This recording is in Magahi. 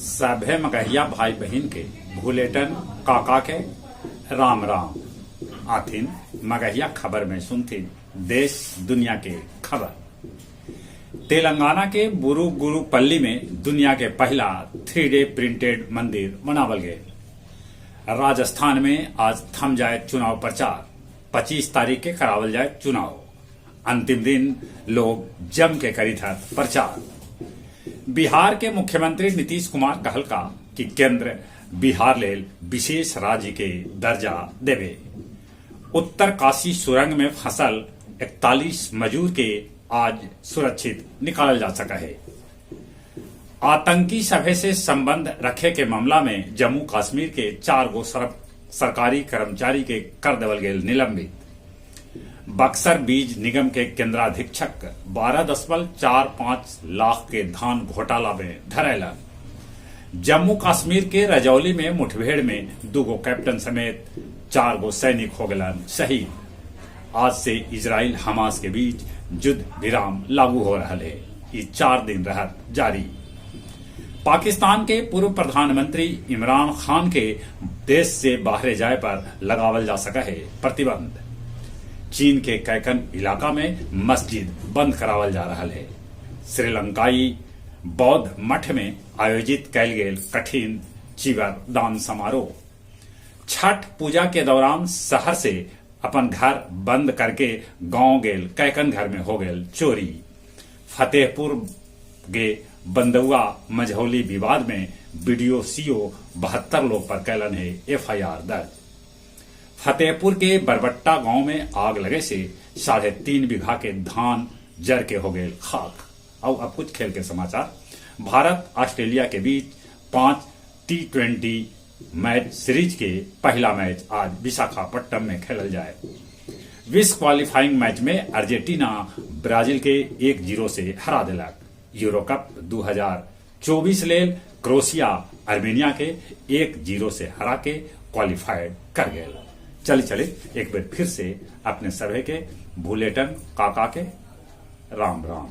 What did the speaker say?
सभे मगहिया भाई बहिन के भुलेटन काका के राम राम। आथिन मगहिया खबर में सुनथिन देश दुनिया के खबर। तेलंगाना के बुरुगुरुपल्ली में दुनिया के पहला 3D printed मंदिर बनावल गेल। राजस्थान में आज थम जाए चुनाव प्रचार, 25 तारीख के करावल जाए चुनाव। अंतिम दिन लोग जम के करी था प्रचार। बिहार के मुख्यमंत्री नीतीश कुमार कहलका कि केंद्र बिहार लेल विशेष राज्य के दर्जा देवे। उत्तर काशी सुरंग में फंसल 41 मजदूर के आज सुरक्षित निकालल जा सका है। आतंकी सभे से संबंध रखे के मामला में जम्मू कश्मीर के 4 गो सरकारी कर्मचारी के कर देवल गेल निलंबित। बक्सर बीज निगम के केंद्राधीक्षक 12.45 लाख के धान घोटाला में धरैलन। जम्मू कश्मीर के रजौली में मुठभेड़ में 2 गो कैप्टन समेत 4 गो सैनिक हो गलन शहीद। आज से इजराइल हमास के बीच युद्ध विराम लागू हो रहा है। ये 4 दिन रहत जारी। पाकिस्तान के पूर्व प्रधानमंत्री इमरान खान के देश से बाहर जाए पर लगावल जा सका है प्रतिबंध। चीन के कैकन इलाका में मस्जिद बंद करावल जा रहा है। श्रीलंकाई बौद्ध मठ में आयोजित कैल गेल कठिन चीवर दान समारोह। छठ पूजा के दौरान शहर से अपन घर बंद करके गांव गेल कैकन घर में हो गेल चोरी। फतेहपुर के बंदुआ मझौली विवाद में बीडीओ सीओ 72 लोग पर कैलन है एफआईआर दर्ज। फतेहपुर के बरबट्टा गांव में आग लगे से 3.5 बीघा के धान जर के हो गए खाक। और अब कुछ खेल के समाचार। भारत ऑस्ट्रेलिया के बीच 5 T20 match series के पहला मैच आज विशाखापट्टनम में खेलल जाए। विश्व क्वालिफाइंग मैच में अर्जेंटीना ब्राजील के 1-0 से हरा दिलक। यूरो कप 2024 लेल क्रोशिया आर्मेनिया के 1-0 से हरा के क्वालिफाइड कर गए। चले चले एक बार फिर से अपने सभे के भूलेटन काका के राम राम।